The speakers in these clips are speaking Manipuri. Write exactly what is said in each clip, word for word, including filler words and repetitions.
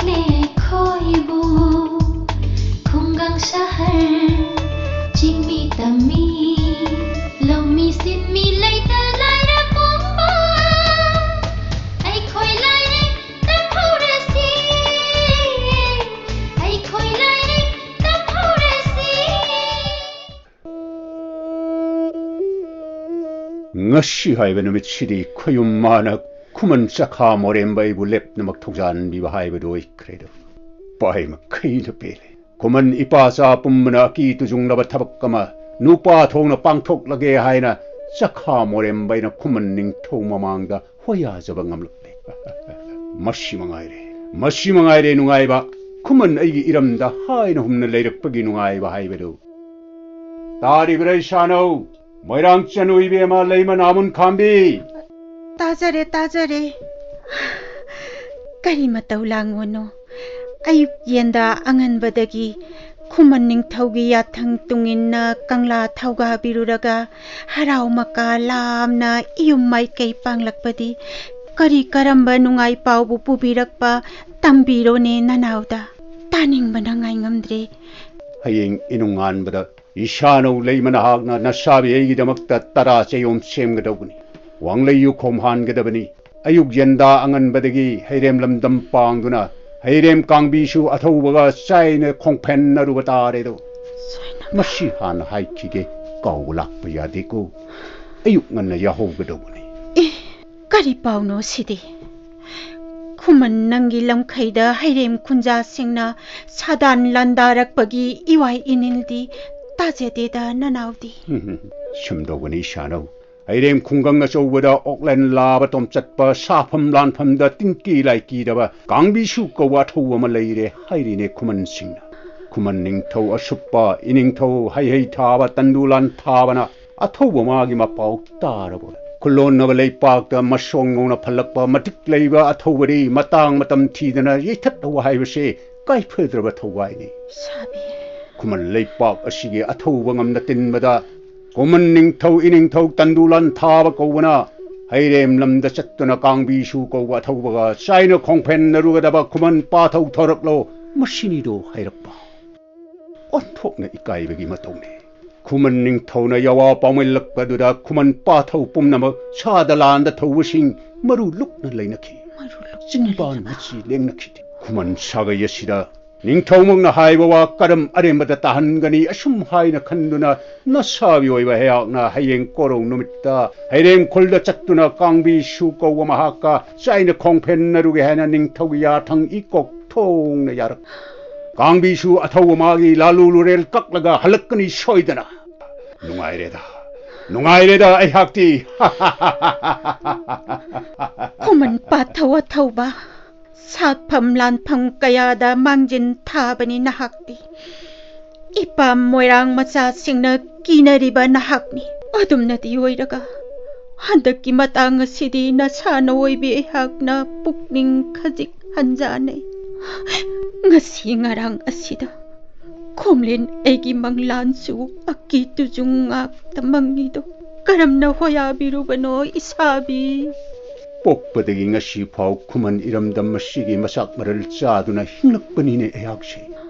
ꯑꯩꯈꯣꯏꯕꯨ ꯈꯨꯡꯒꯪ ꯁꯍꯔ, ꯆꯤꯡꯃꯤ ꯇꯝꯃꯤ, ꯂꯧꯃꯤ ꯁꯤꯟꯃꯤ ꯂꯩꯇ ꯂꯥꯏꯔ ꯄꯨꯝꯕ, ꯑꯩꯈꯣꯏ ꯂꯥꯏꯔꯤꯛ ꯇꯝꯍꯧꯔꯁꯤ, ꯑꯩꯈꯣꯏ ꯂꯥꯏꯔꯤꯛ ꯇꯝꯍꯧꯔꯁꯤ꯫ ꯉꯁꯤ ꯍꯥꯏꯕ ꯅꯨꯃꯤꯠꯁꯤꯗꯤ ꯈꯣꯌꯨꯝ ꯃꯥꯅ ꯈꯨꯃꯟ ꯆꯈꯥ ꯃꯣꯔꯦꯝꯕ ꯑꯩꯕꯨ ꯂꯦꯞꯅꯃꯛ ꯊꯧꯖꯥꯟꯕꯤꯕ ꯍꯥꯏꯕꯗꯨ ꯑꯣꯏꯈ꯭ꯔꯦꯗꯣ꯫ ꯄꯥꯏ ꯃꯈꯩꯅ ꯄꯦꯜꯂꯦ꯫ ꯈꯨꯃꯟ ꯏꯄꯥꯆꯥ ꯄꯨꯝꯕꯅ ꯑꯀꯤ ꯇꯨꯖꯨꯡꯂꯕ ꯊꯕꯛ ꯑꯃ ꯅꯨꯄꯥ ꯊꯣꯛꯅ ꯄꯥꯡꯊꯣꯛꯂꯒꯦ ꯍꯥꯏꯅ ꯆꯈꯥ ꯃꯣꯔꯦꯝꯕ ꯑꯩꯅ ꯈꯨꯃꯟ ꯅꯤꯡꯊꯧ ꯃꯃꯥꯡꯗ ꯍꯣꯌꯥꯖꯕ ꯉꯝꯂꯛꯂꯦ꯫ ꯃꯁꯤ ꯃꯉꯥꯏꯔꯦ, ꯃꯁꯤ ꯃꯉꯥꯏꯔꯦ ꯅꯨꯡꯉꯥꯏꯕ꯫ ꯈꯨꯃꯟ ꯑꯩꯒꯤ ꯏꯔꯝꯗ ꯍꯥꯏꯅ ꯍꯨꯝꯅ ꯂꯩꯔꯛꯄꯒꯤ ꯅꯨꯡꯉꯥꯏꯕ ꯍꯥꯏꯕꯗꯨ꯫ ꯇꯥꯔꯤꯕ꯭ꯔꯥ ꯏꯁꯥꯅꯧ? ꯃꯣꯏꯔꯥꯡ ꯆꯅꯨ ꯏꯕꯦꯝꯃ ꯂꯩꯃ ꯅꯥꯃꯨꯟ ꯈꯥꯝꯕꯤ꯫ ꯇꯥꯖꯔꯦ, ꯇꯥꯖꯔꯦ꯫ ꯀꯔꯤ ꯃꯇꯧ ꯂꯥꯡꯉꯣꯅꯣ? ꯑꯌꯨꯛ ꯌꯦꯟꯗꯥ ꯑꯉꯟꯕꯗꯒꯤ ꯈꯨꯃꯟ ꯅꯤꯡꯊꯧꯒꯤ ꯌꯥꯊꯪ ꯇꯨꯡꯏꯟꯅ ꯀꯪꯂꯥ ꯊꯧꯒꯥꯕꯤꯔꯨꯔꯒ ꯍꯔꯥꯎ ꯃꯀꯥ ꯂꯥꯝꯅ ꯏꯌꯨꯝ ꯃꯥꯏꯀꯩ ꯄꯥꯡꯂꯛꯄꯗꯤ ꯀꯔꯤ ꯀꯔꯝꯕ ꯅꯨꯡꯉꯥꯏ ꯄꯥꯎꯕꯨ ꯄꯨꯕꯤꯔꯛꯄ? ꯇꯝꯕꯤꯔꯣꯅꯦ ꯅꯅꯥꯎꯗ꯫ ꯇꯥꯅꯤꯡꯕꯅ ꯉꯥꯏꯉꯝꯗ꯭ꯔꯦ꯫ ꯍꯌꯦꯡ ꯏꯅꯨꯡꯉꯥꯟꯕꯗ ꯏꯁꯥꯅꯧ ꯂꯩꯃ ꯅꯍꯥꯛꯅ ꯅꯁꯥꯕꯤ ꯑꯩꯒꯤꯗꯃꯛꯇ ꯇꯔꯥ ꯆꯌꯣꯝ ꯁꯦꯝꯒꯗꯧꯕꯅꯤ꯫ ꯋꯥꯡꯂꯩ ꯌꯨꯈꯣꯝ ꯍꯥꯟꯒꯗꯕꯅꯤ꯫ ꯑꯌꯨꯛ ꯌꯦꯟꯗꯥ ꯑꯉꯟꯕꯗꯒꯤ ꯍꯩꯔꯦꯝ ꯂꯝꯗꯝ ꯄꯥꯡꯗꯨꯅ ꯍꯩꯔꯦꯝ ꯀꯥꯡꯕꯤꯁꯨ ꯑꯊꯧꯕꯒ ꯆꯥꯏꯅ ꯈꯣꯡꯐꯦꯟꯅꯔꯨꯕ ꯇꯥꯔꯦꯗꯣ꯫ ꯃꯁꯤ ꯍꯥꯟꯅ ꯍꯥꯏꯈꯤꯒꯦ, ꯀꯥꯎꯕ ꯂꯥꯛꯄ ꯌꯥꯗꯦꯀꯣ꯫ ꯑꯌꯨꯛ ꯉꯟꯅ ꯌꯥꯍꯧꯒꯗꯧꯕꯅꯤ꯫ ꯑꯦ, ꯀꯔꯤ ꯄꯥꯎꯅꯣ ꯁꯤꯗꯤ? ꯈꯨꯃꯟ ꯅꯪꯒꯤ ꯂꯝꯈꯩꯗ ꯍꯩꯔꯦꯝ ꯈꯨꯟꯖꯥꯁꯤꯡꯅ ꯁꯥꯗꯥꯟ ꯂꯥꯟꯗꯥꯔꯛꯄꯒꯤ ꯏꯋꯥꯏ ꯏꯅꯤꯜꯗꯤ ꯇꯥꯖꯗꯦꯗ ꯅꯅꯥꯎꯗꯤ꯫ ꯁꯨꯝꯗꯧꯕꯅꯤ ꯏꯁꯥꯅꯧ꯫ ꯍꯩꯔꯦꯝ ꯈꯨꯡꯒꯪ ꯑꯆꯧꯕꯗ ꯑꯣꯛꯂꯦꯟ ꯂꯥꯕ ꯇꯣꯝꯆꯠꯄ, ꯁꯥꯐꯝ ꯂꯥꯟꯐꯝꯗ ꯇꯤꯟꯀꯤ ꯂꯥꯏꯀꯤꯗꯕ ꯀꯥꯡꯕꯤꯁꯨ ꯀꯧꯕ ꯑꯊꯧꯕ ꯑꯃ ꯂꯩꯔꯦ ꯍꯥꯏꯔꯤꯅꯦ ꯈꯨꯃꯟꯁꯤꯡꯅ꯫ ꯈꯨꯃꯟ ꯅꯤꯡꯊꯧ ꯑꯁꯨꯞꯄ, ꯏꯅꯤꯡꯊꯧ ꯍꯩꯍꯩ ꯊꯥꯕ, ꯇꯟꯗꯨ ꯂꯥꯟ ꯊꯥꯕꯅ ꯑꯊꯧꯕ ꯃꯥꯒꯤ ꯃꯄꯥꯎ ꯇꯥꯔꯕ꯫ ꯈꯨꯜꯂꯣꯟꯅꯕ ꯂꯩꯄꯥꯛꯇ ꯃꯁꯣꯡ ꯉꯧꯅ ꯐꯜꯂꯛꯄ ꯃꯇꯤꯛ ꯂꯩꯕ ꯑꯊꯧꯕꯗꯤ ꯃꯇꯥꯡ ꯃꯇꯝ ꯊꯤꯗꯅ ꯌꯩꯊꯠꯍꯧꯕ ꯍꯥꯏꯕꯁꯦ ꯀꯥꯏꯐꯗ꯭ꯔꯕ ꯊꯧꯋꯥꯏꯅꯤ꯫ ꯁꯥꯕꯤ꯫ ꯈꯨꯃꯟ ꯂꯩꯄꯥꯛ ꯑꯁꯤꯒꯤ ꯑꯊꯧꯕ ꯉꯝꯅ ꯇꯤꯟꯕꯗ ꯈꯨꯃꯟ ꯅꯤꯡꯊꯧ ꯏꯅꯤꯡꯊꯧ ꯇꯟꯗꯨ ꯂꯥꯟ ꯊꯥꯕ ꯀꯧꯕꯅ ꯍꯩꯔꯦꯝ ꯂꯝꯗ ꯆꯠꯇꯨꯅ ꯀꯥꯡꯕꯤꯁꯨ ꯀꯧꯕ ꯑꯊꯧꯕꯒ ꯆꯥꯏꯅ ꯈꯣꯡꯐꯦꯟꯅꯔꯨꯒꯗꯕ ꯈꯨꯃꯟ ꯄꯥꯊꯧ ꯊꯧꯔꯛꯂꯣ, ꯃꯁꯤꯅꯤꯗꯣ ꯍꯥꯏꯔꯛꯄ꯫ ꯑꯣꯟꯊꯣꯛꯅ ꯏꯀꯥꯏꯕꯒꯤ ꯃꯇꯧꯅꯤ꯫ ꯈꯨꯃꯟ ꯅꯤꯡꯊꯧꯅ ꯌꯋꯥ ꯄꯥꯎꯃꯤꯜꯂꯛꯄꯗꯨꯗ ꯈꯨꯃꯟ ꯄꯥꯊꯧ ꯄꯨꯝꯅꯃꯛ ꯁꯥꯗ ꯂꯥꯟꯗ ꯊꯧꯕꯁꯤꯡ ꯃꯔꯨ ꯂꯨꯛꯅ ꯂꯩꯅꯈꯤ꯫ ꯃꯔꯨ ꯂꯨꯛꯅ ꯆꯤꯟꯕꯥꯟ ꯂꯩꯅꯈꯤ꯫ ꯃꯆꯤ ꯂꯦꯡꯅꯈꯤꯗꯦ꯫ ꯈꯨꯃꯟ ꯁꯥꯒꯩ ꯑꯁꯤꯗ ꯅꯤꯡꯊꯧꯃꯛꯅ ꯍꯥꯏꯕ ꯋꯥ ꯀꯔꯝ ꯑꯔꯦꯝꯕꯗ ꯇꯥꯍꯟꯒꯅꯤ, ꯑꯁꯨꯝ ꯍꯥꯏꯅ ꯈꯟꯗꯨꯅ ꯅꯁꯥꯕꯤ ꯑꯣꯏꯕ ꯑꯩꯍꯥꯛꯅ ꯍꯌꯦꯡ ꯀꯣꯔꯧ ꯅꯨꯃꯤꯠꯇ ꯍꯩꯔꯦꯝ ꯈꯨꯜꯗ ꯆꯠꯇꯨꯅ ꯀꯥꯡꯕꯤꯁꯨ ꯀꯧꯕ ꯃꯍꯥꯛꯀ ꯆꯥꯏꯅ ꯈꯣꯡꯐꯦꯟꯅꯔꯨꯒꯦ ꯍꯥꯏꯅ ꯅꯤꯡꯊꯧꯒꯤ ꯌꯥꯊꯪ ꯏꯀꯣꯛ ꯊꯣꯡꯅ ꯌꯥꯔꯛ꯫ ꯀꯥꯡꯕꯤꯁꯨ ꯑꯊꯧꯕ ꯃꯥꯒꯤ ꯂꯥꯂꯨ ꯂꯨꯔꯦꯜ ꯀꯛꯂꯒ ꯍꯜꯂꯛꯀꯅꯤ ꯁꯣꯏꯗꯅ꯫ ꯅꯨꯡꯉꯥꯏꯔꯦꯗ, ꯅꯨꯡꯉꯥꯏꯔꯦꯗ ꯑꯩꯍꯥꯛꯇꯤ꯫ ꯈꯨꯃꯟ ꯄꯥꯊꯧ ꯑꯊꯧꯕ, ꯁꯥꯠꯐꯝ ꯂꯥꯟꯐꯝ ꯀꯌꯥꯗ ꯃꯥꯡꯖꯤꯟ ꯊꯥꯕꯅꯤ ꯅꯍꯥꯛꯇꯤ꯫ ꯏꯄꯥꯝ ꯃꯣꯏꯔꯥꯡ ꯃꯆꯥꯁꯤꯡꯅ ꯀꯤꯅꯔꯤꯕ ꯅꯍꯥꯛꯅꯤ꯫ ꯑꯗꯨꯝꯅꯗꯤ ꯑꯣꯏꯔꯒ ꯍꯟꯗꯛꯀꯤ ꯃꯇꯥꯡ ꯑꯁꯤꯗꯤ ꯅꯁꯥ ꯅꯋꯣꯏꯕꯤ ꯑꯩꯍꯥꯛꯅ ꯄꯨꯛꯅꯤꯡ ꯈꯖꯤꯛ ꯍꯟꯖꯥꯅꯩ꯫ ꯉꯁꯤ ꯉꯔꯥꯡ ꯑꯁꯤꯗ ꯈꯣꯝꯂꯦꯟ ꯑꯩꯒꯤ ꯃꯪꯂꯥꯟꯁꯨ ꯑꯀꯤ ꯇꯨꯖꯨꯡ ꯉꯥꯛꯇ ꯃꯪꯉꯤꯗꯣ ꯀꯔꯝꯅ ꯍꯣꯌꯥꯕꯤꯔꯨꯕꯅꯣ ꯏꯁꯥꯕꯤ? ꯄꯣꯛꯄꯗꯒꯤ ꯉꯁꯤ ꯐꯥꯎ ꯈꯨꯃꯟ ꯏꯔꯝꯗꯝ ꯑꯁꯤꯒꯤ ꯃꯆꯥꯛ ꯃꯔꯜ ꯆꯥꯗꯨꯅ ꯍꯤꯡꯂꯛꯄꯅꯤꯅꯦ ꯑꯩꯍꯥꯛꯁꯦ꯫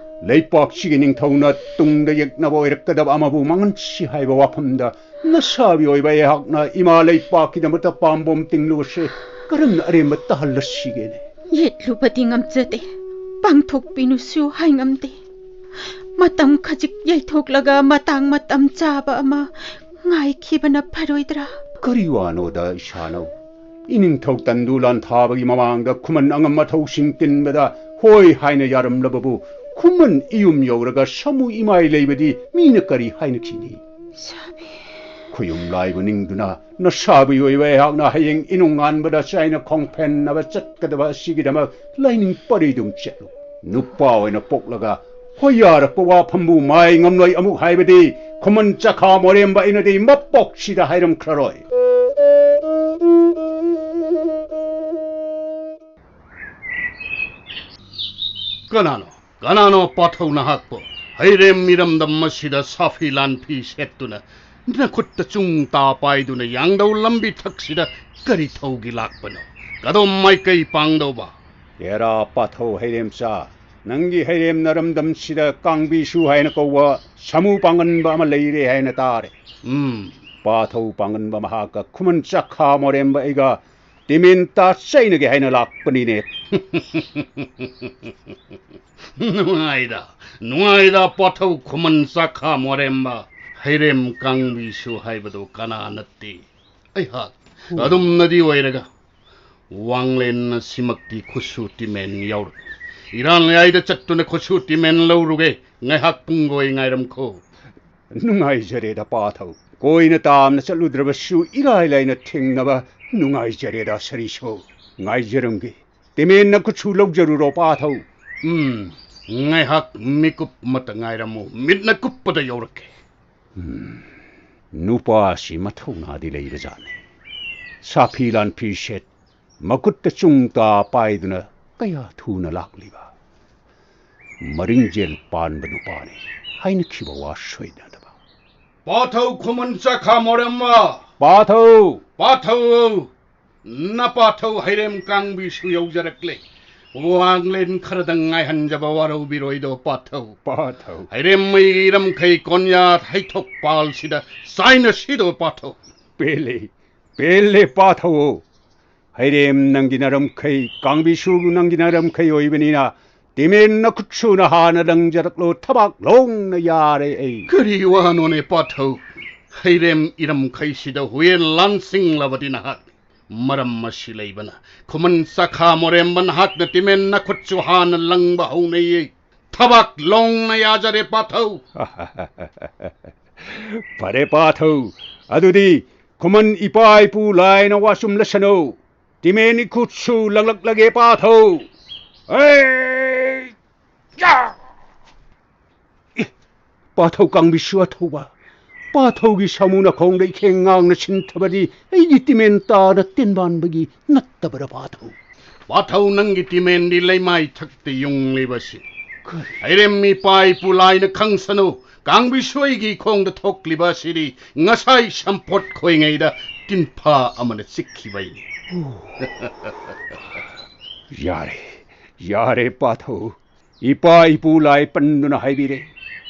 ꯂꯩꯄꯥꯛꯁꯤꯒꯤ ꯅꯤꯡꯊꯧꯅ ꯇꯨꯡꯗ ꯌꯦꯛꯅꯕ ꯑꯣꯏꯔꯛꯀꯗꯕ ꯑꯃꯕꯨ ꯃꯥꯡꯍꯟꯁꯤ ꯍꯥꯏꯕ ꯋꯥꯐꯝꯗ ꯅꯁꯥꯕꯤ ꯑꯣꯏꯕ ꯑꯩꯍꯥꯛꯅ ꯏꯃꯥ ꯂꯩꯄꯥꯛꯀꯤꯗꯃꯛꯇ ꯄꯥꯝꯕꯣꯝ ꯇꯤꯡꯂꯨꯕꯁꯦ ꯀꯔꯝꯅ ꯑꯔꯦꯝꯕ ꯇꯥꯍꯜꯂꯁꯤꯒꯦꯅꯦ? ꯌꯦꯠꯂꯨꯕꯗꯤ ꯉꯝꯖꯗꯦ, ꯄꯥꯡꯊꯣꯛꯄꯤꯅꯨꯁꯨ ꯍꯥꯏꯉꯝꯗꯦ꯫ ꯃꯇꯝ ꯈꯖꯤꯛ ꯌꯩꯊꯣꯛꯂꯒ ꯃꯇꯥꯡ ꯃꯇꯝ ꯆꯥꯕ ꯑꯃ ꯉꯥꯏꯈꯤꯕꯅ ꯐꯔꯣꯏꯗ꯭ꯔꯥ? ꯀꯔꯤ ꯋꯥꯅꯣꯗ ꯏꯁꯥꯅꯧ? ꯏꯅꯤꯡꯊꯧ ꯇꯟꯗꯨ ꯂꯥꯟꯊꯥꯕꯒꯤ ꯃꯃꯥꯡꯗ ꯈꯨꯃꯟ ꯑꯉꯝ ꯑꯊꯧꯁꯤꯡ ꯇꯤꯟꯕꯗ ꯍꯣꯏ ꯍꯥꯏꯅ ꯌꯥꯔꯝꯂꯕꯕꯨ, ꯈꯨꯃꯟ ꯏꯌꯨꯝ ꯌꯧꯔꯒ ꯁꯥꯃꯨ ꯏꯃꯥꯏ ꯂꯩꯕꯗꯤ ꯃꯤꯅ ꯀꯔꯤ ꯍꯥꯏꯅꯈꯤꯅꯤ? ꯈꯨꯌꯨꯝ ꯂꯥꯏꯕꯨ ꯅꯤꯡꯗꯨꯅ ꯅꯁꯥꯕꯤ ꯑꯣꯏꯕ ꯑꯩꯍꯥꯛꯅ ꯍꯌꯦꯡ ꯏꯅꯨꯡꯉꯥꯟꯕꯗ ꯆꯥꯏꯅ ꯈꯣꯡꯐꯦꯟꯅꯕ ꯆꯠꯀꯗꯕ ꯑꯁꯤꯒꯤꯗꯃꯛ ꯂꯥꯏꯅꯤꯡ ꯄꯔꯤꯗꯨꯝ ꯆꯠꯂꯨ꯫ ꯅꯨꯄꯥ ꯑꯣꯏꯅ ꯄꯣꯛꯂꯒ ꯍꯣꯏ ꯌꯥꯔꯛꯄ ꯋꯥꯐꯝꯕꯨ ꯃꯥꯏ ꯉꯝꯂꯣꯏ ꯑꯃꯨꯛ ꯍꯥꯏꯕꯗꯤ ꯈꯨꯃꯟ ꯆꯈꯥ ꯃꯣꯔꯦꯝꯕ ꯑꯩꯅꯗꯤ ꯃꯄꯣꯛꯁꯤꯗ ꯍꯥꯏꯔꯝꯈ꯭ꯔꯔꯣꯏ꯫ ꯀꯅꯥꯅꯣ? ꯀꯅꯥꯅꯣ ꯄꯥꯊꯧ ꯅꯍꯥꯛꯄꯨ? ꯍꯩꯔꯦꯝ ꯃꯤꯔꯝꯗꯝ ꯑꯁꯤꯗ ꯁꯥꯐꯤ ꯂꯥꯟꯐꯤ ꯁꯦꯠꯇꯨꯅ, ꯅꯈꯨꯠꯇ ꯆꯨꯡ ꯇꯥ ꯄꯥꯏꯗꯨꯅ ꯌꯥꯡꯗꯧ ꯂꯝꯕꯤ ꯊꯛꯁꯤꯗ ꯀꯔꯤ ꯊꯧꯒꯤ ꯂꯥꯛꯄꯅꯣ? ꯀꯗꯣꯝ ꯃꯥꯏꯀꯩ ꯄꯥꯡꯗꯧꯕ? ꯑꯦꯔꯥ ꯄꯥꯊꯧ ꯍꯩꯔꯦꯝꯆꯥ, ꯅꯪꯒꯤ ꯍꯩꯔꯦꯝ ꯅꯔꯝꯗꯝꯁꯤꯗ ꯀꯥꯡꯕꯤꯁꯨ ꯍꯥꯏꯅ ꯀꯧꯕ ꯁꯥꯃꯨ ꯄꯥꯡꯒꯟꯕ ꯑꯃ ꯂꯩꯔꯦ ꯍꯥꯏꯅ ꯇꯥꯔꯦ꯫ ꯎꯝ꯫ ꯄꯥꯊꯧ ꯄꯥꯡꯒꯟꯕ ꯃꯍꯥꯛꯀ ꯈꯨꯃꯟ ꯆꯥꯈꯥ ꯃꯣꯔꯦꯝꯕ ꯑꯩꯒ ꯇꯤꯃꯦꯟ ꯇꯥ ꯆꯩꯅꯒꯦ ꯍꯥꯏꯅ ꯂꯥꯛꯄꯅꯤꯅꯦ꯫ ꯅꯨꯡꯉꯥꯏꯗ, ꯅꯨꯡꯉꯥꯏꯗ, ꯄꯥꯊꯧ ꯈꯨꯃꯟ ꯆꯥꯈꯥ ꯃꯣꯔꯦꯝꯕ꯫ ꯍꯩꯔꯦꯝ ꯀꯥꯡꯕꯤꯁꯨ ꯍꯥꯏꯕꯗꯨ ꯀꯅꯥ ꯅꯠꯇꯦ꯫ ꯑꯩꯍꯥꯛ ꯎꯝ꯫ ꯑꯗꯨꯝꯅꯗꯤ ꯑꯣꯏꯔꯒ, ꯋꯥꯡꯂꯦꯟ ꯑꯁꯤꯃꯛꯇꯤ ꯈꯨꯠꯁꯨ ꯇꯤꯃꯦꯟ ꯌꯥꯎꯔꯛꯏ꯫ ꯏꯔꯥꯟ ꯂꯩꯌꯥꯏꯗ ꯆꯠꯇꯨꯅ ꯈꯨꯠꯁꯨ ꯇꯤꯃꯦꯟ ꯂꯧꯔꯨꯒꯦ꯫ ꯉꯥꯏꯍꯥꯛ ꯄꯨꯡꯒꯣꯏ ꯉꯥꯏꯔꯝꯈꯣ꯫ ꯅꯨꯡꯉꯥꯏꯖꯔꯦꯗ ꯄꯥꯊꯧ꯫ ꯀꯣꯏꯅ ꯇꯥꯝꯅ ꯆꯠꯂꯨꯗ꯭ꯔꯕꯁꯨ ꯏꯔꯥꯏ ꯂꯥꯏꯅ ꯊꯦꯡꯅꯕ ꯅꯨꯡꯉꯥꯏꯖꯔꯦꯗ ꯁꯔꯤꯁꯣ꯫ ꯉꯥꯏꯖꯔꯝꯒꯦ꯫ ꯇꯤꯃꯦꯟ ꯅꯈꯨꯠꯁꯨ ꯂꯧꯖꯔꯨꯔꯣ ꯄꯥꯊꯧ꯫ ꯎꯝ, ꯉꯥꯏꯍꯥꯛ ꯃꯤꯀꯨꯞ ꯑꯃꯇ ꯉꯥꯏꯔꯝꯃꯨ꯫ ꯃꯤꯠꯅ ꯀꯨꯞꯄꯗ ꯌꯧꯔꯛꯀꯦ꯫ ꯎꯝ, ꯅꯨꯄꯥꯁꯤ ꯃꯊꯧꯅꯥꯗꯤ ꯂꯩꯕꯖꯥꯠꯅꯤ꯫ ꯁꯥꯐꯤ ꯂꯥꯟꯐꯤ ꯁꯦꯠ, ꯃꯈꯨꯠꯇ ꯆꯨꯡꯇꯥ ꯄꯥꯏꯗꯨꯅ ꯀꯌꯥ ꯊꯨꯅ ꯂꯥꯛꯂꯤꯕ꯫ ꯃꯔꯤꯡꯖꯦꯜ ꯄꯥꯟꯕ ꯅꯨꯄꯥꯅꯤ꯫ ꯍꯥꯏꯅꯈꯤꯕ ꯋꯥ ꯁꯣꯏꯅꯗꯕ꯫ ꯄꯥꯊꯧ ꯈꯨꯃꯟ ꯆꯥꯈꯥ ꯃꯣꯔꯦꯝꯃ! ꯄꯥꯊꯧ! ꯄꯥꯊꯧ! ꯅꯄꯥꯊꯧ ꯍꯩꯔꯦꯝ ꯀꯥꯡꯕꯤꯁꯨ ꯌꯧꯖꯔꯛꯂꯦ꯫ ꯋꯥꯡꯂꯦꯟ ꯈꯔꯗꯪ ꯉꯥꯏꯍꯟꯖꯕ ꯋꯥꯔꯧꯕꯤꯔꯣꯏꯗꯣ ꯄꯥꯊꯧ꯫ ꯄꯥꯊꯧ꯫ ꯍꯩꯔꯦꯝ ꯃꯩꯒꯤ ꯏꯔꯝꯈꯩ ꯀꯣꯟꯌꯥ ꯍꯩꯊꯣꯛ ꯄꯥꯜꯁꯤꯗ ꯆꯥꯏꯅꯁꯤꯗꯣ ꯄꯥꯊꯧ꯫ ꯄꯦꯜꯂꯦ, ꯄꯦꯜꯂꯦ ꯄꯥꯊꯧ꯫ ꯍꯩꯔꯦꯝ ꯅꯪꯒꯤ ꯅꯔꯝꯈꯩ, ꯀꯥꯡꯕꯤꯁꯨ ꯅꯪꯒꯤ ꯅꯔꯝꯈꯩ ꯑꯣꯏꯕꯅꯤꯅ, ꯇꯤꯃꯦꯟ ꯅꯈꯨꯠꯁꯨꯅ ꯍꯥꯟꯅ ꯂꯪꯖꯔꯛꯂꯣ, ꯊꯕꯥꯛ ꯂꯣꯡꯅ ꯌꯥꯔꯦ ꯑꯩ꯫ ꯀꯔꯤ ꯋꯥꯅꯣꯅꯦ ꯄꯥꯊꯧ? ꯍꯩꯔꯦꯝ ꯏꯔꯝꯈꯩꯁꯤꯗ ꯍꯨꯌꯦꯟ ꯂꯥꯟꯁꯤꯡꯂꯕꯗꯤ ꯅꯍꯥꯛ꯫ ꯃꯔꯝ ꯑꯁꯤ ꯂꯩꯕꯅ, ꯈꯨꯃꯟ ꯆꯥꯈꯥ ꯃꯣꯔꯦꯝꯕ ꯅꯍꯥꯛꯅ ꯇꯤꯃꯦꯟ ꯅꯈꯨꯠꯁꯨ ꯍꯥꯟꯅ ꯂꯪꯕ ꯍꯧꯅꯩꯌꯦ꯫ ꯊꯕꯥꯛ ꯂꯣꯡꯅ ꯌꯥꯖꯔꯦ ꯄꯥꯊꯧ꯫ ꯐꯔꯦ ꯄꯥꯊꯧ, ꯑꯗꯨꯗꯤ ꯈꯨꯃꯟ ꯏꯄꯥ ꯏꯄꯨ ꯂꯥꯏꯅ ꯋꯥꯆꯨꯝꯂꯁꯅꯨ꯫ ꯇꯤꯃꯦꯟ ꯏꯈꯨꯠꯁꯨ ꯂꯪꯂꯛꯂꯒꯦ ꯄꯥꯊꯧ꯫ ꯑꯦ! ꯌꯥ! ꯑꯦ! ꯄꯥꯊꯧ ꯀꯥꯡꯕꯤꯁꯨ ꯑꯊꯧꯕ꯫ ꯄꯥꯊꯧꯒꯤ ꯁꯥꯃꯨ ꯅꯈꯣꯡꯗ ꯏꯈꯦꯡ ꯉꯥꯡꯅ ꯁꯤꯟꯊꯕꯗꯤ ꯑꯩꯒꯤ ꯇꯤꯃꯦꯟ ꯇꯥꯗ ꯇꯦꯟꯕꯥꯟꯕꯒꯤ ꯅꯠꯇꯕ꯭ꯔꯥ ꯄꯥꯊꯧ? ꯄꯥꯊꯧ ꯅꯪꯒꯤ ꯇꯤꯃꯦꯟꯗꯤ ꯂꯩꯃꯥꯏ ꯊꯛꯇ ꯌꯨꯡꯂꯤꯕꯁꯤ꯫ ꯀꯔꯤ? ꯍꯩꯔꯦꯝ ꯏꯄꯥ ꯏꯄꯨ ꯂꯥꯏꯅ ꯈꯪꯁꯅꯨ꯫ ꯀꯥꯡꯕꯤꯁꯨ ꯑꯩꯒꯤ ꯈꯣꯡꯗ ꯊꯣꯛꯂꯤꯕ ꯑꯁꯤꯗꯤ ꯉꯁꯥꯏ ꯁꯝꯄꯣꯠ ꯈꯣꯏꯉꯩꯗ ꯇꯤꯟꯐꯥ ꯑꯃꯅ ꯆꯤꯛꯈꯤꯕꯩꯅꯤ꯫ ꯌꯥꯔꯦ, ꯌꯥꯔꯦ ꯄꯥꯊꯧ꯫ ꯏꯄꯥ ꯏꯄꯨ ꯂꯥꯏ ꯄꯟꯗꯨꯅ ꯍꯥꯏꯕꯤꯔꯦ꯫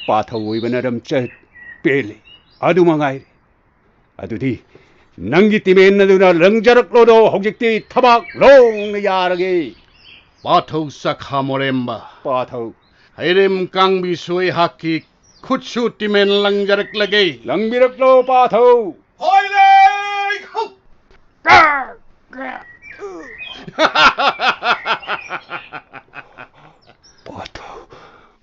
ꯄꯥꯊꯧ ꯑꯣꯏꯕꯅ ꯔꯝꯆꯠ ꯄꯦꯜꯂꯦ꯫ ꯑꯗꯨ ꯃꯉꯥꯏꯔꯦ꯫ ꯑꯗꯨꯗꯤ ꯅꯪꯒꯤ ꯇꯤꯃꯦꯟ ꯑꯗꯨꯅ ꯂꯪꯖꯔꯛꯂꯣꯗꯣ꯫ ꯍꯧꯖꯤꯛꯇꯤ ꯊꯕꯥꯛ ꯂꯣꯡꯅ ꯌꯥꯔꯒꯦ꯫ ꯄꯥꯊꯧ ꯆꯈꯥ ꯃꯣꯔꯦꯝꯕ, ꯄꯥꯊꯧ꯫ ꯍꯩꯔꯦꯝ ꯀꯥꯡꯕꯤꯁꯨ ꯑꯩꯍꯥꯛꯀꯤ ꯈꯨꯠꯁꯨ ꯇꯤꯃꯦꯟ ꯂꯪꯖꯔꯛꯂꯒꯦ꯫ ꯂꯪꯕꯤꯔꯛꯂꯣ ꯄꯥꯊꯧ꯫ ꯍꯣꯏꯅꯦ꯫ ꯄꯥꯊꯧ꯫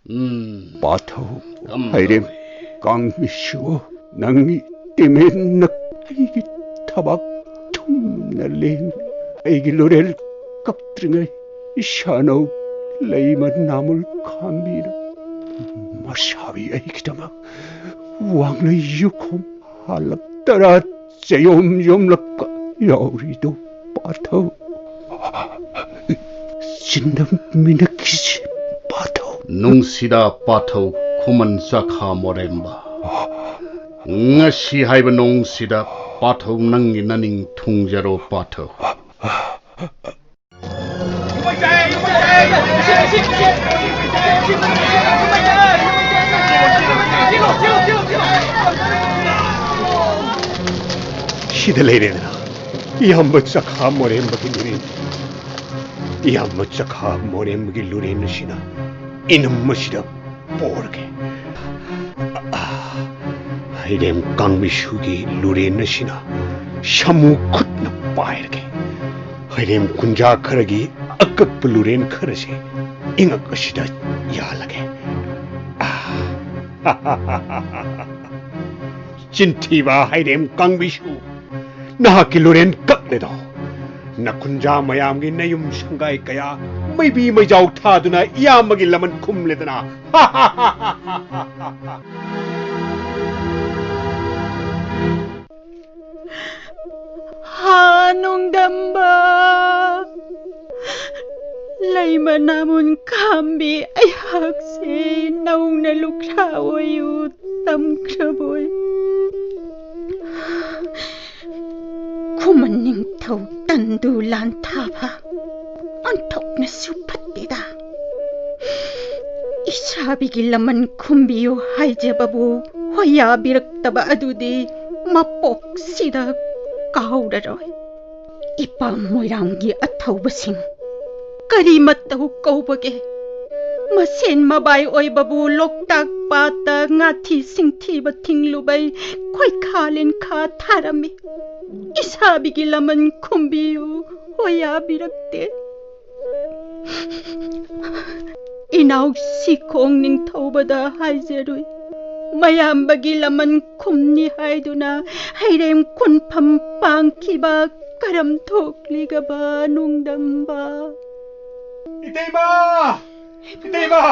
ꯎꯝ꯫ ꯄꯥꯊꯧ꯫ ꯀꯝ ꯍꯩꯔꯦꯝ ꯇꯧꯔꯦ? ꯀꯥꯡꯕꯤꯁꯨ, ꯅꯪꯒꯤ ꯇꯤꯃꯦꯟꯅ ꯑꯩꯒꯤ ꯊꯕꯥꯛ ꯊꯨꯝꯅ ꯂꯦꯡ꯫ ꯑꯩꯒꯤ ꯂꯨꯔꯦꯜ ꯀꯛꯇ꯭ꯔꯤꯉꯩ ꯏꯁꯥꯅꯧ ꯂꯩꯃ ꯅꯥꯃꯨꯜ ꯈꯥꯝꯕꯤꯅ ꯃꯁꯥꯕꯤ ꯑꯩꯒꯤꯗꯃꯛ ꯋꯥꯡꯂꯩ ꯌꯨꯈꯣꯝ ꯍꯥꯜꯂꯛꯇꯔꯥ ꯆꯌꯣꯝ ꯌꯣꯝꯂꯛꯄ ꯌꯥꯎꯔꯤꯗꯣ ꯄꯥꯊꯧ꯫ ꯆꯤꯟꯗꯝ ꯃꯤꯅꯛꯈꯤꯁꯤ ꯄꯥꯊꯧ꯫ ꯅꯨꯡꯁꯤꯗ ꯄꯥꯊꯧ ꯈꯨꯃꯟ ꯆꯈꯥ ꯃꯣꯔꯦꯝꯕ꯫ ꯉꯁꯤ ꯍꯥꯏꯕ ꯅꯣꯡꯁꯤꯗ ꯄꯥꯊꯧ ꯅꯪꯒꯤ ꯅꯅꯤꯡ ꯊꯨꯡꯖꯔꯣ ꯄꯥꯊꯧ꯫ ꯁꯤꯗ ꯂꯩꯔꯦꯗꯅ ꯏꯌꯥꯝꯕ ꯆꯈꯥ ꯃꯣꯔꯦꯝꯕꯒꯤ ꯂꯨꯔꯦꯟ꯫ ꯏꯌꯥꯝꯕ ꯆꯈꯥ ꯃꯣꯔꯦꯝꯕꯒꯤ ꯂꯨꯔꯦꯟ ꯑꯁꯤꯅ ꯏꯅꯝ ꯑꯁꯤꯗ ꯄꯣꯔꯒꯦ꯫ ꯍꯩꯔꯦꯝ ꯀꯥꯡꯕꯤꯁꯨꯒꯤ ꯂꯨꯔꯦꯟ ꯑꯁꯤꯅ ꯁꯥꯃꯨ ꯈꯨꯠꯅ ꯄꯥꯏꯔꯒꯦ꯫ ꯍꯩꯔꯦꯝ ꯀꯨꯟꯖꯥ ꯈꯔꯒꯤ ꯑꯀꯛꯄ ꯂꯨꯔꯦꯟ ꯈꯔꯁꯦ ꯏꯉꯛ ꯑꯁꯤꯗ ꯌꯥꯜꯂꯒꯦ꯫ ꯆꯤꯟꯊꯤꯕ ꯍꯩꯔꯦꯝ ꯀꯥꯡꯕꯤꯁꯨ, ꯅꯍꯥꯛꯀꯤ ꯂꯨꯔꯦꯟ ꯀꯛꯂꯦꯗꯣ꯫ ꯅꯈꯨꯟꯖꯥ ꯃꯌꯥꯝꯒꯤ ꯅꯌꯨꯝ ꯁꯪꯒꯥꯏ ꯀꯌꯥ ꯃꯩꯕꯤ ꯃꯩꯖꯥꯎ ꯊꯥꯗꯨꯅ ꯏꯌꯥꯝꯕꯒꯤ ꯂꯃꯟ ꯈꯨꯝꯂꯦꯗꯅ꯫ ꯍꯥ ꯅꯣꯡꯗꯝꯕ, ꯂꯩꯃ ꯅꯥꯃꯨꯟ ꯈꯥꯝꯕꯤ ꯑꯩꯍꯥꯛꯁꯦ ꯅꯧꯅ ꯂꯨꯈ꯭ꯔꯥ ꯑꯣꯏꯌꯨ ꯇꯝꯈ꯭ꯔꯕꯣꯏ꯫ ꯎꯃꯟ ꯅꯤꯡꯊꯧ ꯇꯟꯗꯨ ꯂꯥꯟ ꯊꯥꯕ ꯑꯣꯟꯊꯣꯛꯅꯁꯨ ꯐꯠꯇꯦꯗ꯫ ꯏꯁꯥꯕꯤꯒꯤ ꯂꯃꯟ ꯈꯨꯝꯕꯤꯌꯨ ꯍꯥꯏꯖꯕꯕꯨ ꯍꯣꯌꯥꯕꯤꯔꯛꯇꯕ ꯑꯗꯨꯗꯤ ꯃꯄꯣꯛꯁꯤꯗ ꯀꯥꯎꯔꯔꯣꯏ꯫ ꯏꯄꯥ ꯃꯣꯏꯔꯥꯡꯒꯤ ꯑꯊꯧꯕꯁꯤꯡ ꯀꯔꯤ ꯃꯇꯧ ꯀꯧꯕꯒꯦ? ꯃꯁꯦꯟ ꯃꯕꯥꯏ ꯑꯣꯏꯕꯕꯨ ꯂꯣꯛꯇꯥꯛ ꯄꯥꯠꯇ ꯉꯥꯊꯤ ꯁꯤꯡꯊꯤꯕ ꯊꯤꯡꯂꯨꯕꯩ ꯈꯣꯏꯈꯥ ꯂꯤꯟꯈꯥ ꯊꯥꯔꯝꯃꯤ꯫ ꯏꯁꯥꯕꯤꯒꯤ ꯂꯃꯟ ꯈꯨꯝꯕꯤꯌꯨ ꯍꯣꯌꯥꯕꯤꯔꯛꯇꯦ꯫ ꯏꯅꯥꯎ ꯁꯤꯈꯣꯡ ꯅꯤꯡꯊꯧꯕꯗ ꯍꯥꯏꯖꯔꯨꯏ꯫ ꯃꯌꯥꯝꯕꯒꯤ ꯂꯃꯟ ꯈꯨꯝꯅꯤ ꯍꯥꯏꯗꯨꯅ ꯍꯩꯔꯦꯝ ꯈꯨꯟꯐꯝ ꯄꯥꯡꯈꯤꯕ ꯀꯔꯝ ꯊꯣꯛꯂꯤꯒꯕ ꯅꯨꯡꯗꯝꯕ? ꯏꯇꯩꯃ! ꯏꯇꯩꯃ!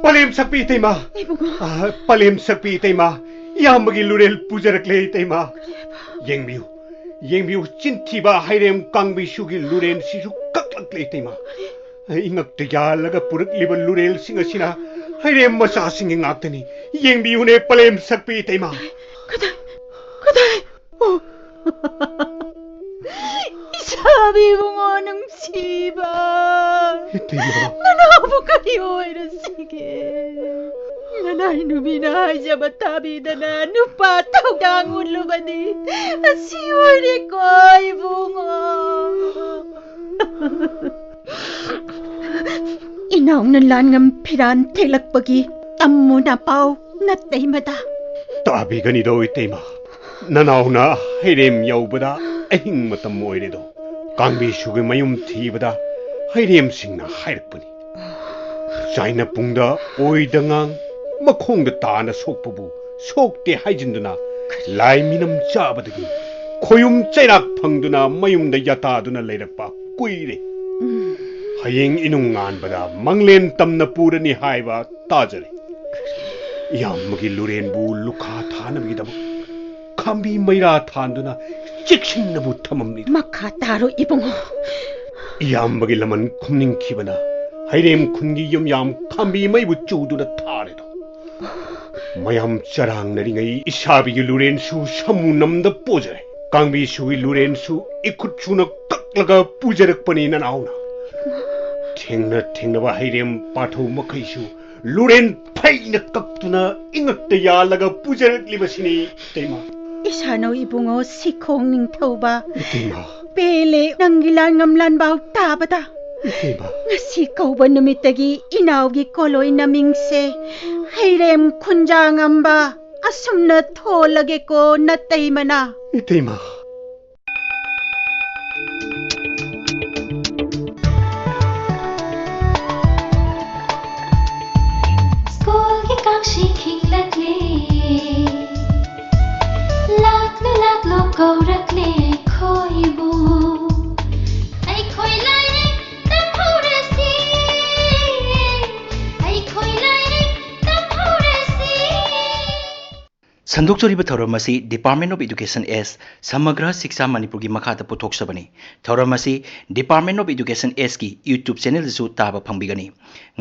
ꯄꯂꯦꯝ ꯁꯛꯄꯤ ꯏꯇꯩꯃ! ꯏꯕꯨꯡꯉꯣ꯫ ꯑꯥ, ꯄꯂꯦꯝ ꯁꯛꯄꯤ ꯏꯇꯩꯃ! ꯏꯌꯥꯝꯕꯒꯤ ꯂꯨꯔꯦꯜ ꯄꯨꯖꯔꯛꯂꯦ ꯏꯇꯩꯃ! ꯌꯦꯡꯕꯤꯌꯨ, ꯌꯦꯡꯕꯤꯌꯨ, ꯆꯤꯟꯊꯤꯕ ꯍꯩꯔꯦꯝ ꯀꯥꯡꯕꯤꯁꯨꯒꯤ ꯂꯨꯔꯦꯟꯁꯤꯁꯨ ꯀꯛꯂꯛꯂꯦ ꯏꯇꯩꯃ! ꯏꯉꯛꯇ ꯌꯥꯜꯂꯒ ꯄꯨꯔꯛꯂꯤꯕ ꯂꯨꯔꯦꯜꯁꯤꯡ ꯑꯁꯤꯅ ꯍꯩꯔꯦꯝ ꯃꯆꯥꯁꯤꯡꯒꯤ ꯉꯥꯛꯇꯅꯤ꯫ ꯌꯦꯡꯕꯤꯌꯨꯅꯦ ꯄꯂꯦꯝ ꯁꯛꯄꯤ ꯏꯇꯩꯃ! ꯀꯗꯥꯏ? ꯀꯗꯥꯏ? ꯑꯣ꯫ ꯏꯁꯥꯕꯤ ꯏꯕꯨꯡꯉꯣ ꯅꯨꯡꯁꯤꯕ꯫ ꯏꯇꯩꯃ꯫ ꯅꯅꯥꯎꯕꯨ ꯀꯔꯤ ꯑꯣꯏꯔꯁꯤꯒꯦ? ꯅꯅꯥꯏ ꯅꯨꯄꯤꯅ ꯍꯥꯏꯖꯕ ꯇꯥꯕꯤꯗꯅ ꯅꯨꯄꯥ ꯊꯧꯗꯥꯡ ꯎꯠꯂꯨꯕꯗꯤ ꯑꯁꯤ ꯑꯣꯏꯔꯦꯀꯣ ꯏꯕꯨꯡꯉꯣ꯫ ꯏꯅꯥꯎꯅ ꯂꯥꯟꯉꯝ ꯐꯤꯔꯥꯟ ꯊꯦꯛꯂꯛꯄꯒꯤ ꯇꯝꯃꯨ ꯅꯄꯥꯎ ꯅꯇꯩꯃꯗ꯫ ꯇꯥꯕꯤꯒꯅꯤꯗꯣ ꯏꯇꯩꯃ꯫ ꯅꯅꯥꯎꯅ ꯍꯩꯔꯦꯝ ꯌꯧꯕꯗ ꯑꯍꯤꯡ ꯃꯇꯝ ꯑꯣꯏꯔꯦꯗꯣ꯫ ꯀꯥꯡꯕꯤꯁꯨꯒꯤ ꯃꯌꯨꯝ ꯊꯤꯕꯗ ꯍꯩꯔꯦꯝꯁꯤꯡꯅ ꯍꯥꯏꯔꯛꯄꯅꯤ꯫ ꯆꯥꯏꯅ ꯄꯨꯡꯗ ꯑꯣꯏꯗ ꯉꯥꯡ ꯃꯈꯣꯡꯗ ꯇꯥꯅ ꯁꯣꯛꯄꯕꯨ ꯁꯣꯛꯇꯦ ꯍꯥꯏꯖꯤꯟꯗꯨꯅ ꯂꯥꯏ ꯃꯤꯅꯝ ꯆꯥꯕꯗꯒꯤ ꯈꯣꯌꯨꯝ ꯆꯩꯔꯥꯛ ꯐꯪꯗꯨꯅ ꯃꯌꯨꯝꯗ ꯌꯥꯇꯥꯗꯨꯅ ꯂꯩꯔꯛꯄ ꯀꯨꯏꯔꯦ꯫ ꯍꯌꯦꯡ ꯏꯅꯨꯡ ꯉꯥꯟꯕꯗ ꯃꯪꯂꯦꯟ ꯇꯝꯅ ꯄꯨꯔꯅꯤ ꯍꯥꯏꯕ ꯇꯥꯖꯔꯦ꯫ ꯏꯌꯥꯝꯕꯒꯤ ꯂꯨꯔꯦꯟꯕꯨ ꯂꯨꯈꯥ ꯊꯥꯅꯕꯒꯤꯗꯃꯛ ꯈꯥꯝꯕꯤ ꯃꯩꯔꯥ ꯊꯥꯟꯗꯨꯅ ꯆꯦꯛꯁꯤꯟꯅꯕꯨ ꯊꯝꯃꯝꯃꯤ꯫ ꯃꯈꯥ ꯇꯥꯔꯣ ꯏꯕꯨꯡꯉꯣ꯫ ꯏꯌꯥꯝꯕꯒꯤ ꯂꯃꯟ ꯈꯨꯝꯅꯤꯡꯈꯤꯕꯅ ꯍꯩꯔꯦꯝ ꯈꯨꯟꯒꯤ ꯌꯨꯝꯌꯥꯝ ꯈꯥꯝꯕꯤ ꯃꯩꯕꯨ ꯆꯨꯗꯨꯅ ꯊꯥꯔꯦꯗꯣ꯫ ꯃꯌꯥꯝ ꯆꯔꯥꯡꯅꯔꯤꯉꯩ ꯏꯁꯥꯕꯤꯒꯤ ꯂꯨꯔꯦꯟꯁꯨ ꯁꯃꯨ ꯅꯝꯗ ꯄꯨꯖꯔꯦ꯫ ꯀꯥꯡꯕꯤꯁꯨꯒꯤ ꯂꯨꯔꯦꯟꯁꯨ ꯏꯈꯨꯠ ꯁꯨꯅ ꯀꯛꯂꯒ ꯄꯨꯖꯔꯛꯄꯅꯤ ꯅꯅꯥꯎꯅ꯫ ꯊꯦꯡꯅ ꯊꯦꯡꯅꯕ ꯍꯩꯔꯦꯝ ꯄꯥꯊꯧ ꯃꯈꯩꯁꯨ ꯂꯨꯔꯦꯟ ꯐꯩꯅ ꯀꯛꯇꯨꯅ ꯏꯉꯛꯇ ꯌꯥꯜꯂꯒ ꯄꯨꯖꯔꯛꯂꯤꯕꯁꯤꯅꯤ ꯏꯇꯩꯃ꯫ ꯏꯁꯥꯅꯧ ꯏꯕꯨꯡꯉꯣ ꯁꯤꯈꯣꯡ ꯅꯤꯡꯊꯧꯕ꯫ ꯏꯇꯩꯃ꯫ ꯄꯦꯜꯂꯦ ꯅꯪꯒꯤ ꯂꯥꯟꯉꯝ ꯂꯥꯟꯕꯥꯎ ꯇꯥꯕꯗ꯫ ꯏꯇꯩꯃ꯫ ꯉꯁꯤ ꯀꯧꯕ ꯅꯨꯃꯤꯠꯇꯒꯤ ꯏꯅꯥꯎꯒꯤ ꯀꯣꯂꯣꯏ ꯅꯃꯤꯡꯁꯦ ꯍꯩꯔꯦꯝ ꯈꯨꯟꯖꯥꯉꯝꯕ ꯑꯁꯨꯝꯅ ꯊꯣꯜꯂꯒꯦꯀꯣ ꯅꯇꯩꯃꯅ꯫ ꯏꯇꯩꯃ꯫ ꯁ꯭ꯀꯨꯜꯒꯤ ꯀꯥꯡꯁꯤ ꯈꯤꯡꯂꯛꯂꯦ꯫ ꯂꯥꯛꯂꯨ ꯂꯥꯛꯂꯨ ꯀꯧꯔꯛꯂꯦ ꯑꯩꯈꯣꯏꯕꯨ꯫ ꯑꯩꯈꯣꯏ ꯂꯥꯏꯔꯤꯛ ꯇꯝꯍꯧꯔꯁꯤ꯫ ꯑꯩꯈꯣꯏ ꯂꯥꯏꯔꯤꯛ ꯇꯝꯍꯧꯔꯁꯤ꯫ ꯁꯟꯗꯣꯛꯆꯔꯤꯕ ꯊꯧꯔꯝ ꯑꯁꯤ Department of Education S, ꯁꯃꯒ꯭ꯔ ꯁꯤꯛꯁꯥ ꯃꯅꯤꯄꯨꯔꯒꯤ ꯃꯈꯥꯗ ꯄꯨꯊꯣꯛꯆꯕꯅꯤ꯫ ꯊꯧꯔꯝ ꯑꯁꯤ Department of Education Sꯀꯤ YouTube channelꯗꯁꯨ ꯇꯥꯕ ꯐꯪꯕꯤꯒꯅꯤ꯫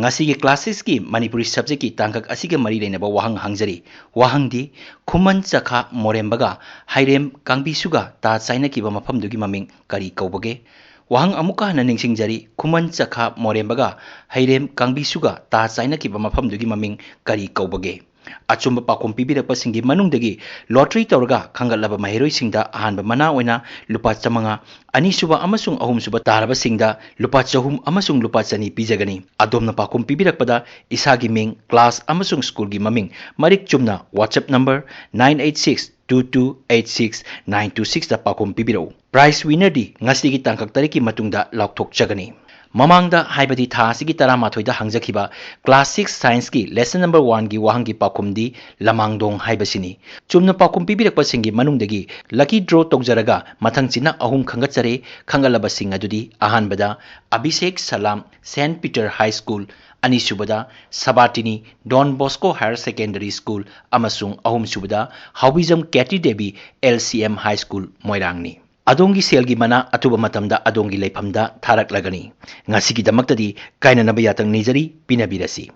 ꯉꯁꯤꯒꯤ class sixꯀꯤ ꯃꯅꯤꯄꯨꯔꯤ subjectꯀꯤ ꯇꯥꯡꯀꯛ ꯑꯁꯤꯒ ꯃꯔꯤ ꯂꯩꯅꯕ ꯋꯥꯍꯪ ꯍꯪꯖꯔꯤ꯫ ꯋꯥꯍꯪꯗꯤ, ꯈꯨꯃꯟ ꯆꯈꯥ ꯃꯣꯔꯦꯝꯕꯒ ꯍꯩꯔꯦꯝ ꯀꯥꯡꯕꯤꯁꯨꯒ ꯇꯥ ꯆꯥꯏꯅꯈꯤꯕ ꯃꯐꯝꯗꯨꯒꯤ ꯃꯃꯤꯡ ꯀꯔꯤ ꯀꯧꯕꯒꯦ? ꯋꯥꯍꯪ ꯑꯃꯨꯛꯀ ꯍꯟꯅ ꯅꯤꯡꯁꯤꯡꯖꯔꯤ, ꯈꯨꯃꯟ ꯆꯈꯥ ꯃꯣꯔꯦꯝꯕꯒ ꯍꯩꯔꯦꯝ ꯀꯥꯡꯕꯤꯁꯨꯒ ꯇꯥ ꯆꯥꯏꯅꯈꯤꯕ ꯃꯐꯝꯗꯨꯒꯤ ꯃꯃꯤꯡ ꯀꯔꯤ ꯀꯧꯕꯒꯦ? ꯑꯆꯨꯝꯕ ꯄꯥꯎꯈꯨꯝ ꯄꯤꯕꯤꯔꯛꯄꯁꯤꯡꯒꯤ ꯃꯅꯨꯡꯗꯒꯤ lottery ꯇꯧꯔꯒ ꯈꯟꯒꯠꯂꯕ ꯃꯍꯩꯔꯣꯏꯁꯤꯡꯗ ꯑꯍꯥꯟꯕ ꯃꯅꯥ ꯑꯣꯏꯅ ꯂꯨꯄꯥ ꯆꯥꯃꯉꯥ, ꯑꯅꯤꯁꯨꯕ ꯑꯃꯁꯨꯡ ꯑꯍꯨꯝꯁꯨꯕ ꯇꯥꯔꯕꯁꯤꯡꯗ ꯂꯨꯄꯥ ꯆꯍꯨꯝ ꯑꯃꯁꯨꯡ ꯂꯨꯄꯥ ꯆꯅꯤ ꯄꯤꯖꯒꯅꯤ꯫ ꯑꯗꯣꯝꯅ ꯄꯥꯎꯈꯨꯝ ꯄꯤꯕꯤꯔꯛꯄꯗ ꯏꯁꯥꯒꯤ ꯃꯤꯡ, class ꯑꯃꯁꯨꯡ schoolꯒꯤ ꯃꯃꯤꯡ ꯃꯔꯤꯛ ꯆꯨꯝꯅ WhatsApp number nine eight six two two eight six nine two sixꯇ ꯄꯥꯎꯈꯨꯝ ꯄꯤꯕꯤꯔꯛꯎ꯫ Prize winnerꯗꯤ ꯉꯁꯤꯒꯤ ꯇꯥꯡꯀꯛ ꯇꯔꯦꯠꯀꯤ ꯃꯇꯨꯡꯗ ꯂꯥꯎꯊꯣꯛꯆꯒꯅꯤ꯫ ꯃꯃꯥꯡꯗ, ꯍꯥꯏꯕꯗꯤ ꯊꯥ ꯑꯁꯤꯒꯤ ꯇꯔꯥꯃꯥꯊꯣꯏꯗ ꯍꯪꯖꯈꯤꯕ class six scienceꯀꯤ lesson number oneꯒꯤ ꯋꯥꯍꯪꯒꯤ ꯄꯥꯎꯈꯨꯝꯗꯤ ꯂꯃꯥꯡꯗꯣꯡ ꯍꯥꯏꯕꯁꯤꯅꯤ꯫ ꯆꯨꯝꯅ ꯄꯥꯎꯈꯨꯝ ꯄꯤꯕꯤꯔꯛꯄꯁꯤꯡꯒꯤ ꯃꯅꯨꯡꯗꯒꯤ lucky draw ꯇꯧꯖꯔꯒ ꯃꯊꯪꯁꯤꯅ ꯑꯍꯨꯝ ꯈꯟꯒꯠꯆꯔꯦ꯫ ꯈꯟꯒꯠꯂꯕꯁꯤꯡ ꯑꯗꯨꯗꯤ, ꯑꯍꯥꯟꯕꯗ ꯑꯕꯤꯁꯦꯛ ꯁꯂꯥꯝ, Saint Peter High School, ꯑꯅꯤꯁꯨꯕꯗ ꯁꯕꯥꯇꯤꯅꯤ, Don Bosco Higher Secondary School, ꯑꯃꯁꯨꯡ ꯑꯍꯨꯝꯁꯨꯕꯗ ꯍꯥꯎꯕꯤꯖꯝ ꯀꯦꯇꯤ ꯗꯦꯕꯤ, LCM High School, ꯃꯣꯏꯔꯥꯡꯅꯤ꯫ ꯑꯗꯣꯝꯒꯤ ꯁꯦꯜꯒꯤ ꯃꯅꯥ ꯑꯊꯨꯕ ꯃꯇꯝꯗ ꯑꯗꯣꯝꯒꯤ ꯂꯩꯐꯝꯗ ꯊꯥꯔꯛꯂꯒꯅꯤ꯫ ꯉꯁꯤꯒꯤꯗꯃꯛꯇꯗꯤ ꯀꯥꯏꯅꯅꯕ ꯌꯥꯊꯪ ꯅꯤꯖꯔꯤ, ꯄꯤꯅꯕꯤꯔꯁꯤ꯫